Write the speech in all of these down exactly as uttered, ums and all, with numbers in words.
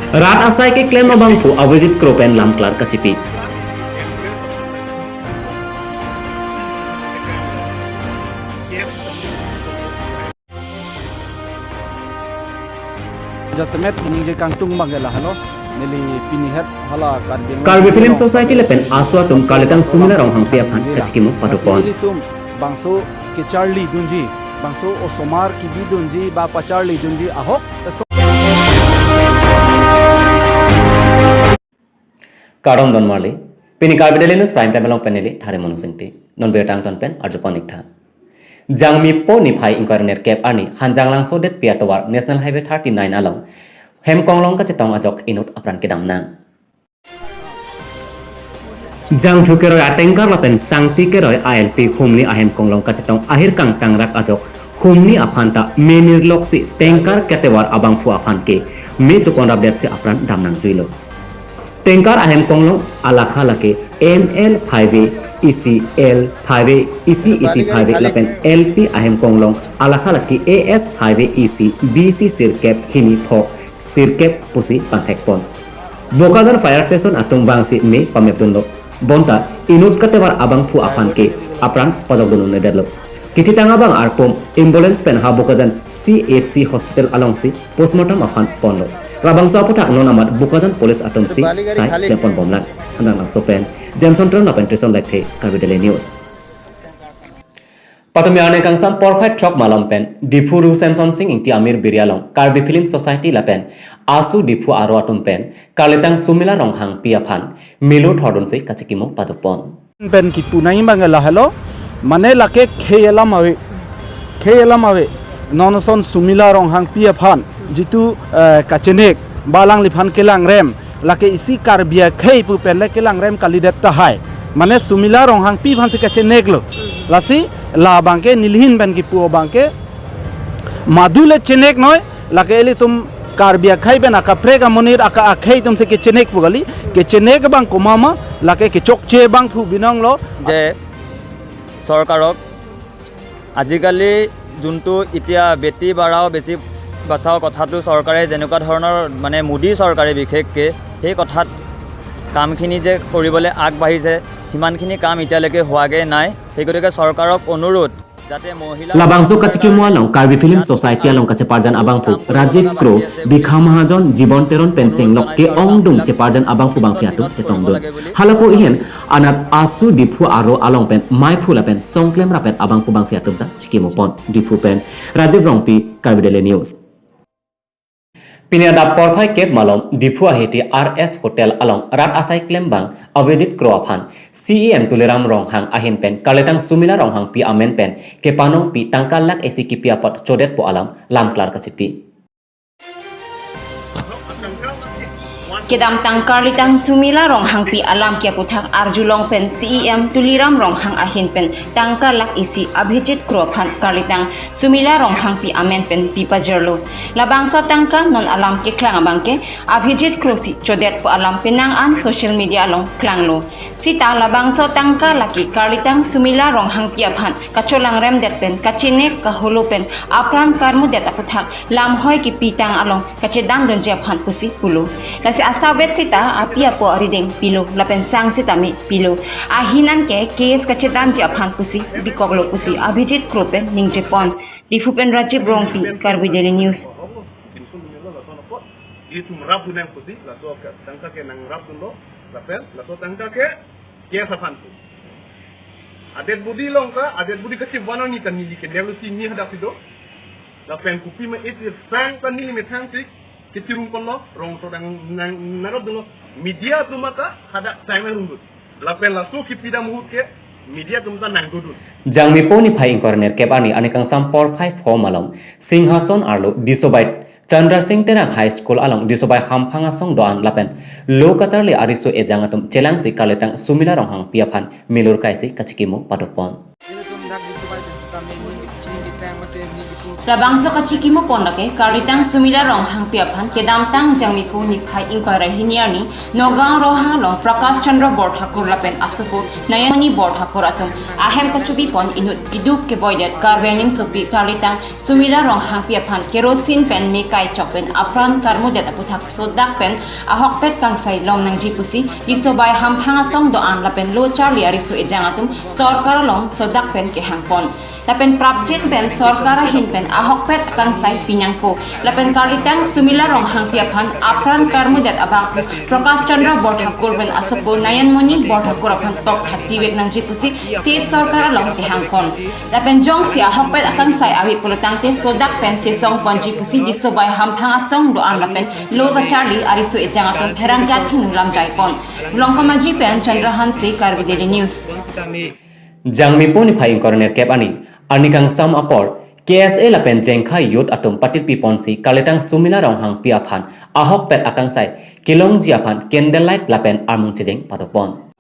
Rat asai keklem abangphu Abhijit Kro pen lamklar kachipi. Jasemet ningje kangtung abang ke lahelo, neli pini het hala Karbi Anglong Karbi Film Society lapen ASU atum Karlitang Sumila Ronghangpi aphan kachikimo padopon. Lasi ilitum bangso kecharli dunji, bangso osomar kebi dunji ba pacharli dunji ahok. Kardom donmarli, pini Karbi Daily News Prime Time along pen neli Thare Monu Singti. Non birta angton pen arjupon ik tha. Jangmi po niphai ingkoi ra nerkep arni Hanjanglangso detpi atovar National Highway thirty-nine along hem konglong kachetong ajok inut apran kedam nang. Jangthu keroi a-tanker lapen Sangti keroi a-L P humni ahem konglong kachetong ahirkang tangrak ajok humni aphan ta me nirloksi tanker katovar abangphu aphan ke me chokon rapdetsi apran dam nangjuilo. Tanker ahem konglong alakha lake M L five A E C L five A E C E C five A lapen L P ahem konglong alakha lake A S five A E C B C sirkep hini pho sirkep pusi pangthekpon. Bokajan Fire Station atum vangsi me pamepdunlo. Bonta inut katovar abangphu aphan ke apran pajokdun un-edetlo. Kethitang abang arpum ambulance pen ha Bokajan C H C hospital alongsi postmortem aphan ponlo. Labangso aphuthak non amat Bokajan police atumsi sai klempon bomlang. Hanjanglangso pen Jameson Teron lapen Trison Lekthe, Karbi Daily News. Patumi arni kangsam porphai throk malom pen Diphu Ru Semson Sing Ingti Amir Biri along Karbi Film Society lapen ASU Diphu aro atum pen Karlitang Sumila Ronghangpi aphan melo thordunsi kachikimo padopon. Pen kipu nangji abang lahelo, mane lake khei alam ave, khei alam ave, non ason Sumila Ronghangpi aphan jitu, eh, kachenek ba alangliphan kelangrem, lake isi Karbi akhei pu pen le kelangrem kalidet tahai. Mane Sumila Ronghangpi aphansi kacheneklo. Lasi labang ke nelihin pen kipu abang ke madu le chenek noi, lake ilitum Karbi akhei pen akaprek amonit aka akhei atumsi kechenek pu kali, kechenek abang komat ma, lake kechokche abangphu binonglo. যে চৰকাৰক আজিকালি যোনটো এতিয়া বেটি বাঢ়াও বেটি বাচাও কথাটো চৰকাৰে যেনেকুৱা ধৰণৰ মানে মোদী চৰকাৰে বিশেষকৈ সেই কথাত কামখিনি যে কৰিবলৈ আগবাঢ়িছে, সিমানখিনি কাম এতিয়ালৈকে হোৱাগৈ নাই। সেই গতিকে চৰকাৰক অনুৰোধ যাতে মহিলা Labangso kachikimo along Karbi Film Society along kacheparjan abangphu Rajiv Kro, Bikha Mahajon, Jibon Teron pen chenglok ke-ongdung cheparjan abangphu bangphi atum chetongdun. Halapu ahin anat ASU Diphu aro along pen maiphu lapen songklem rapet abangphu bangphi atum ta chikimopon. Diphu pen Rajiv Rongpi, Karbi Daily News. Pini adap porphai kep malom Diphu ahiti R S Hotel along rat asai klembang Abhijit Kro aphan C E M Tuliram Ronghang ahin pen Karlitang Sumila Ronghangpi amen pen kepanongpi tangka lakh isi kipi apot chodetpo alam lamklar kachipi. Kedamtang Karlitang Sumila Ronghangpi alam ke aphuthak arjulong pen C E M Tuliram Ronghang ahin pen tangka lakh isi Abhijit Kro aphan Karlitang Sumila Ronghangpi amen pen pipajirlo. Labangso tangka non alam keklang abang ke Abhijit Kro si chodetpo alam penang an social media along klanglo. Sita labangso tangka lake Karlitang Sumila Ronghangpi aphan kacholangremdet pen kachenek kaholo pen apran karmudet aphuthak lamhoi kipitang along kachedandunji aphan pusi pulo. Lasi asavet sita api apo arideng pilo lapen sang sitame pilo. Ahin an ke case kachedanji aphan pusi bikoklo pusi Abhijit Kro pen ningjepon. Diphu pen Rajiv Rongpi, Karbi Daily News. Ilitum rapdun nang pusi, laso tangka ke nangrapdunlo, lapen laso tangka ke case aphan pu. Adet budi along ka, adet budi kachivan arni ta neli ke nelo si ni hadak sido. Lapen kopi ma isi sang ta neli methang si kechirung ponlo, rong so dang nang narap dolo. Media atum ta hadak sang nangrungdun. Lapen laso kipidam ahut ke media atum ta nangdodun. Jangmi po niphai ingkoi ra nerkep arni, arni kangsam porphai pho malom Singhason arlo Disobai Chandra Singh Terang High School along Disobai hamphang asong do-an lapen lo kacharli ariso ejang atum chelangsi Karlitang Sumila Ronghangpi aphan melo kaisi kachikimo padopon. Ilitum dak Disobai pen sitame ning, ning kekreng mate ning kepu Labangso kachikimo pon lake Karlitang Sumila Ronghangpi aphan kedamtang Jangmipo niphai ingkoi ra hini arni Nagaon Roha along Prakash Chandra Borthakur lapen asopo Nayanmoni Borthakur atum ahem kachobi pon inut keduk keboidet Karbi Anglong asopi Karlitang Sumila Ronghangpi aphan kerosene pen me kai chok pen apran karmudet aputhak sodak pen ahokpet kangsai long nangji pusi Tisobai Hamphang Asong do-an lapen lo charli ariso ejang atum sorkar along sodak pen kehang pon. Lapen prapjin pen sorkar ahin pen ahokpet kangsai pinangpo. Lapen Karlitang Sumila Ronghangpi aphan apran karmudet abang Prakash Chandra Borthakur pen asopo Nayanmoni Borthakur aphan tokthat pivek nangji pusi state sorkar along kehang pon. Lapen jongsi ahokpet akangsai ave pulotangte sodak pen chesong ponji pusi Tisobai Hamphang Asong do-an lapen lo kacharli ariso ejang atum pherangke athengno lamjai pon. Longkamaji pen Chandra Hanse, Karbi Daily News. Jangmipo niphai ingkoi ra nerkep arni, arni kangsam apor, K S A lapen Jengkha Youth atum patirpi ponsi Karlitang Sumila Ronghangpi aphan ahokpet akangsai kelongji aphan candlelight lapen armung chejeng padopon.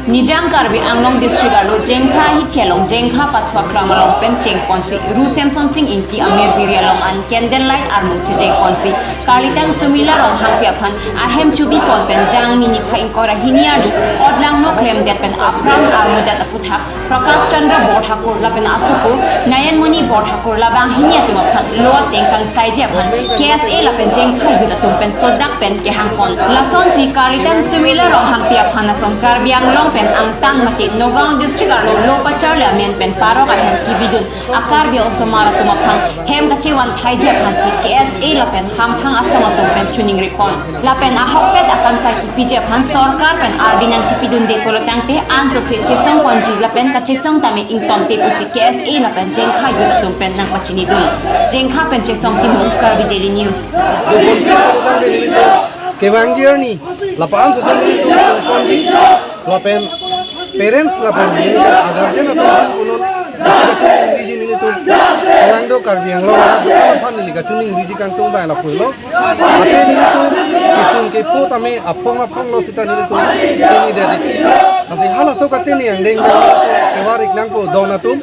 Nijang Karbi Anglong District arlo Jengkha hithi along Jengkha Pathua Kram along pen chengponsi Ru Semsonsing Ingti Amir Biri along an candlelight armung chejeng ponsi Karlitang Sumila Ronghangpi aphan ahem chobi pon pen Jangmi niphai ingkoi ra hini arni odlangno klemdet pen apran armudet aputhak Prakash Chandra Borthakur lapen asopo Nayanmoni Borthakur labang hini atum aphan lo ateng kangsaiji aphan K S A lapen Jengkha Youth atum pen sodak pen kehang pon. Lasonsi Karlitang Sumila Ronghangpi aphan ason Karbi Anglong pen angtan mate Nagaon District arlo lo pacharli amen pen parok ahem kebidun a-Karbi osomar atum aphan hem kachevan thaiji aphansi K S A lapen Hamphang Asong atum pen choningri pon. Lapen ahokpet akangsai kepiji aphan sorkar pen ardi nangchepidunde pulotangte ansose chesong ponji lapen kachesong tame ingtonte pusi K S A lapen Jengkha Youth atum pen nangpachinidun. Jengkha pen Chesong Timung, Karbi Daily News. Kevangji arni, lapu-an sosong nelitum songponji, lapen parents lapen nelitum a-guardian atum aphan punon, isi kachoningriji nelitum, selang do Karbi Anglong arat do-an aphan neli kachoningriji kangtung bai lapu-an lo. Athe nelitum kesung kepo tame aphong aphong lo sita nelitum pini dati. Lasi halaso katene angdeng dang nelitum kevarik nangpo don atum.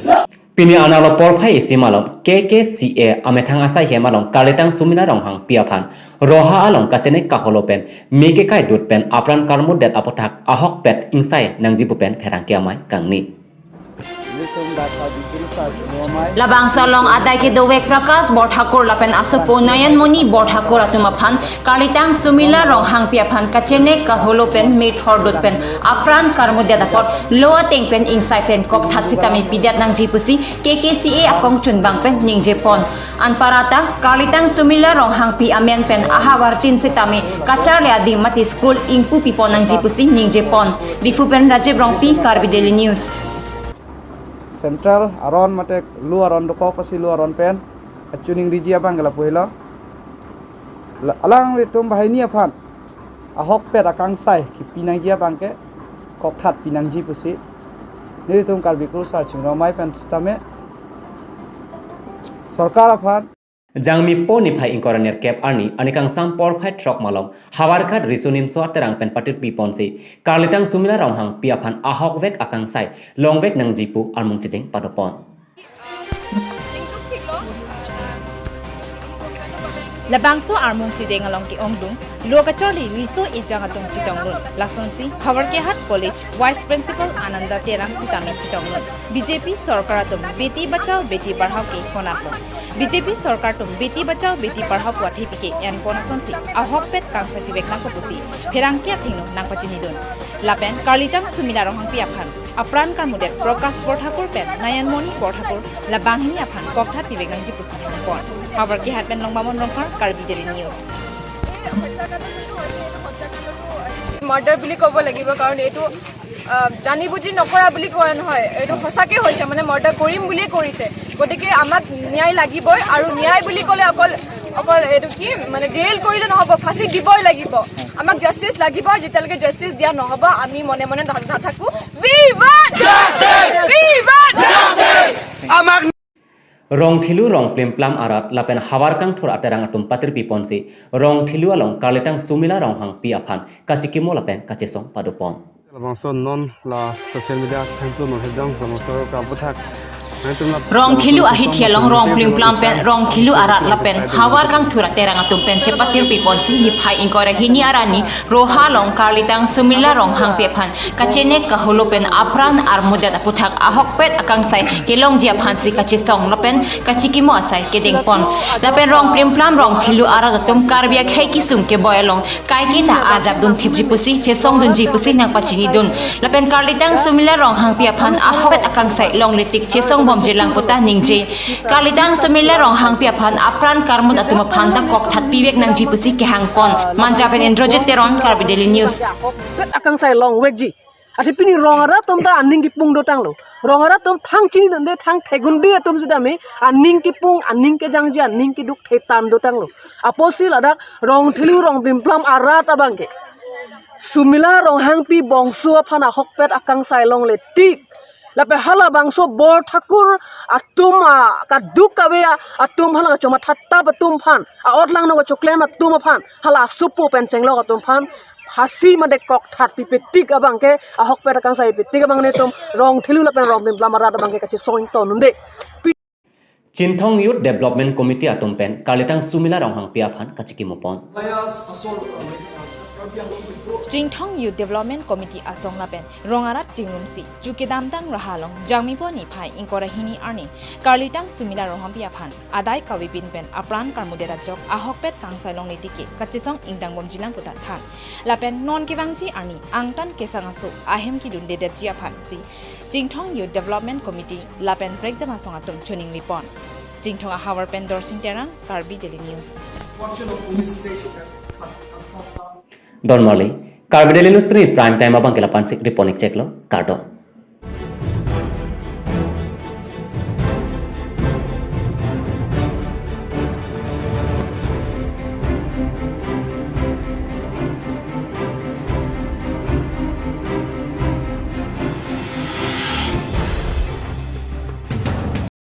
Pini arnalo porphai isi malom K K C A amethang asai hem along Karlitang Sumila Ronghangpi aphan Roha along kachenek kaholo pen me kekai dut pen apran karmudet aputhak ahokpet ingsai nangji pu pen pherangke amei kangni. Labangso along adai kedovek Prakash Borthakur lapen asopo Nayanmoni Borthakur atum aphan Karlitang Sumila Ronghangpi aphan kachenek kaholo pen me thordut pen apran karmudet apot lo ateng pen ingsai pen kokthat sitame pidet nangji pusi K K C A akongchunbang pen ningje pon. Anparta Karlitang Sumila Ronghangpi amen pen ahavar tin sitame kacharli adim mate school ingpu pipon nangji pusi ningje pon. Diphu pen Rajiv Rongpi, Karbi Daily News. Central aron mate lo aron dokok pasi lo aron pen kachoningriji abang ke lapu helo. La-, alanglitum banghini aphan ahokpet akangsai kepi nangji abang ke kokthat pinangji pusi nelitum Karbi Kul Sar Chingrum amei pen sitame sorkar aphan. Jangmipo niphai ingkoi ra nerkep arni, arni kangsam porphai throk malom Havarghat Riso Nimso Aterang pen patirpi ponsi Karlitang Sumila Ronghangpi aphan ahokvek akangsai longvek nangji pu armung chejeng padopon. Labangso armung chejeng along ke-ongdung lo kacharli riso ejang atum chetongdun. Lasonsi Havarkehat College Vice Principal Ananda Terang sitame chetongdun. B J P sorkar atum Beti Bachao Beti Padhao ke konatlo. B J P sorkar atum Beti Bachao Beti Padhao pu athepi ke enpon asonsi ahokpet kangsai pivek nangpo pusi pherangke athengno nangpachinidun. Lapen Karlitang Sumila Ronghangpi aphan apran karmudet Prakash Borthakur pen Nayanmoni Borthakur labanghini aphan kokthat pivek nangji pusi hangpon. Havarkehat pen Longbamon Rongphar, Karbi Daily News. Murder বুলি ক'ব লাগিব, কাৰণ এইটো, আহ, জানি বুজি নকৰা বুলি কোৱা নহয়, এইটো সঁচাকে হৈছে, মানে মাৰ্ডাৰ কৰিম বুলিয়ে কৰিছে। গতিকে আমাক ন্যায় লাগিবই, আৰু ন্যায় বুলি ক'লে অকল, অকল এইটো কি, মানে জেল কৰিলে নহ'ব, ফাঁচী দিবই লাগিব। আমাক জাষ্টিচ লাগিব, যেতিয়ালৈকে জাষ্টিচ দিয়া নহ'ব আমি মনে মনে না-, নাথাকো। We want justice! We want justice! আমাক Rong Thilu Rong Plimplam arat lapen Havar Kangthur Aterang atum patirpi ponsi Rong Thilu along Karlitang Sumila Ronghangpi aphan kachikimo lapen kachesong padopon. Labangso non la social media asai thangtu non hejang labangso kaputhak Rong Thelu ahithi along rong plimplam pen rong Thelu arat lapen havar kangthur aterang atum pen chepatirpi ponsi niphai ingkoi ra hini arni Roha along karlitang Sumila Ronghangpi aphan kachenek kaholo pen apran armudet aputhak ahokpet akangsai kelongji aphansi kachesong lapen kachikimo asai kedeng pon. Lapen rong plimplam rong Thelu arat atum Karbi akhei kesung keboi along kaiketa arjap dun thipji pusi chesong dunji pusi nangpachini dun. Lapen karlitang Sumila Ronghangpi aphan ahokpet akangsai longle tik chesong bomjilang puta ningje. Karlitang Sumila Ronghangpi aphan apran karmut atum aphan ta kokthat pivek nangji pusi kehang pon. Manja pen Indrajit Teron, Karbi Daily News. Ahokpet akangsai longvekji. Athe pini rong arat atum ta aning kipung dotanglo. Rong arat atum thang chinidunde, thang thegunde atum sitame aning kipung, aning kejangji, aning keduk thetan dotanglo. Apotsi ladak rong Thelu rong plimplam arat abangke Sumila Ronghangpi bongso aphan ahokpet akangsai longle tik. Lapen halabangso Bor Thakur atum a kaduk kave atum hala kachomatha tap atum aphan, a-otlang no kachoklem atum aphan, hala asupo pen chenglok atum aphan phasi mate kokthat pipe tik abangke, ahokpet akangsai pipe tik abang netum rong Thelu lapen rong plimplam arat abangke kachesong ington unde. Chinthong Youth Development Committee atum pen karlitang Sumila Ronghangpi aphan kachikimo pon. Chinthong Youth Development Committee asong lapen rong arat chingrumsi chu kedamtang Roha along Jangmipo niphai ingkoi ra hini arni karlitang Sumila Ronghangpi aphan adai kavepin pen apran karmudet ajok ahokpet kangsai longle tik ke kachesong ingdang bomjilang puta than. Lapen non kevangji arni angtan kesang aso ahem kedundedetji aphansi Chinthong Youth Development Committee lapen prekjam asong atum choningri pon. Chinthong ahavar pen Dorsing Terang, Karbi Daily News. Don Marley, Karbi Daily News three Prime Time abangke lapuson si report cheklo, kardom.